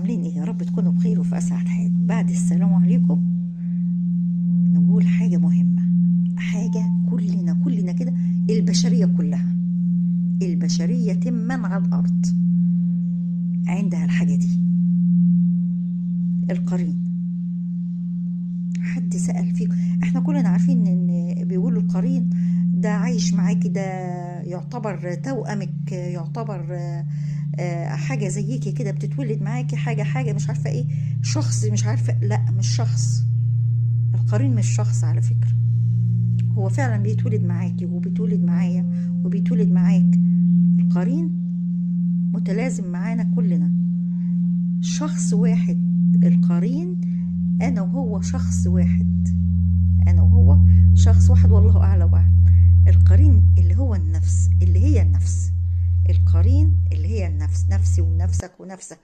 عاملين ايه؟ يا رب تكونوا بخير وفي اسعد حال. بعد السلام عليكم نقول حاجة مهمة، حاجة كلنا كده، البشرية كلها، البشرية تما على الارض عندها الحاجة دي، القرين. حد سأل فيكم؟ احنا كلنا عارفين ان بيقولوا القرين ده عايش معاكي، ده يعتبر توأمك، يعتبر حاجة زيكي كده، بتتولد معاكي، حاجة مش عارفة ايه، شخص مش عارفة. لا، مش شخص، القرين مش شخص على فكرة. هو فعلا بيتولد معاكي وبيتولد معايا وبيتولد معاك. القرين متلازم معانا كلنا، شخص واحد. القرين أنا وهو شخص واحد، أنا وهو شخص واحد، والله أعلى وأعلم. القرين اللي هو النفس، اللي هي النفس، القرين اللي هي النفس، نفسي ونفسك ونفسك.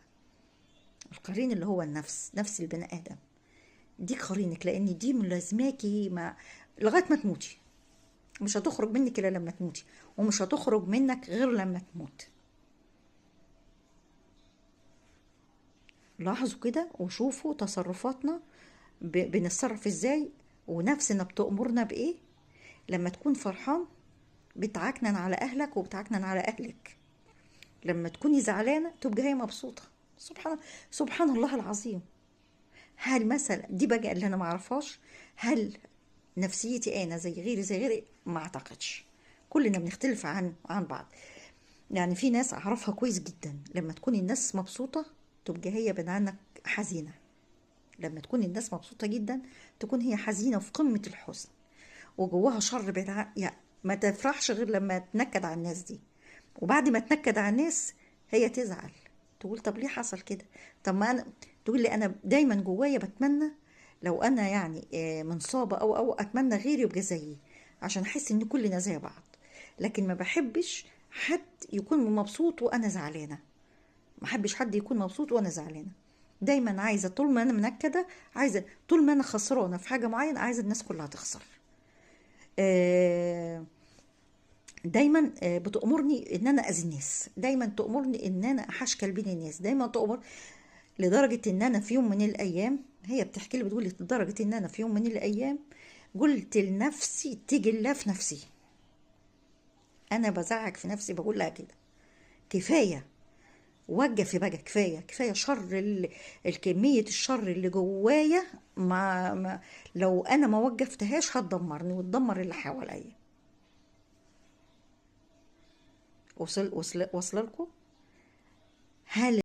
القرين اللي هو النفس، نفس البني آدم، دي قرينك، لأن دي ملازماكي لغاية ما تموتي، مش هتخرج منك إلا لما تموتي، ومش هتخرج منك غير لما تموت. لاحظوا كده وشوفوا تصرفاتنا، بنتصرف ازاي، ونفسنا بتأمرنا بإيه. لما تكون فرحان بتعكنن على أهلك وبتعكنن على أهلك، لما تكوني زعلانة تبقى هي مبسوطة. سبحان الله العظيم. هل مثلا دي بقى اللي أنا معرفهاش، هل نفسيتي أنا زي غيري زي غيري؟ ما أعتقدش، كلنا بنختلف عن بعض. يعني في ناس أعرفها كويس جدا لما تكون الناس مبسوطة تبقى هي بعيد عنك حزينة، لما تكون الناس مبسوطة جدا تكون هي حزينة وفي قمة الحزن وجواها شر بعيد يعني ما تفرحش غير لما تنكد على الناس دي، وبعد ما تنكد على الناس هي تزعل، تقول طب ليه حصل كده؟ طب ما أنا، تقول لي أنا دايما جوايا بتمنى لو أنا يعني منصابة أو أتمنى غيري يبقى زيي عشان أحس إن كلنا زي بعض، لكن ما بحبش حد يكون مبسوط وأنا زعلانة، ما بحبش حد يكون مبسوط وأنا زعلانة. دايما عايزة طول ما أنا منكدة، عايزة طول ما أنا خسرانة في حاجة معينة، عايزة الناس كلها تخسر. دايما بتأمرني إن أنا أذي الناس، دايما تأمرني إن أنا أحشكل بين الناس، دايما تأمر، لدرجة إن أنا في يوم من الأيام، هي بتحكي لي بتقول لي لدرجة إن أنا في يوم من الأيام قلت لنفسي تيجي الله في نفسي، أنا بزعق في نفسي بقول لها كده، كفاية، وقفي بقى، كفاية، كفاية شر، الكمية الشر اللي جوايا، ما لو أنا ما وقفتهاش هتدمرني وتدمر اللي حواليا. وصل لكم؟ هل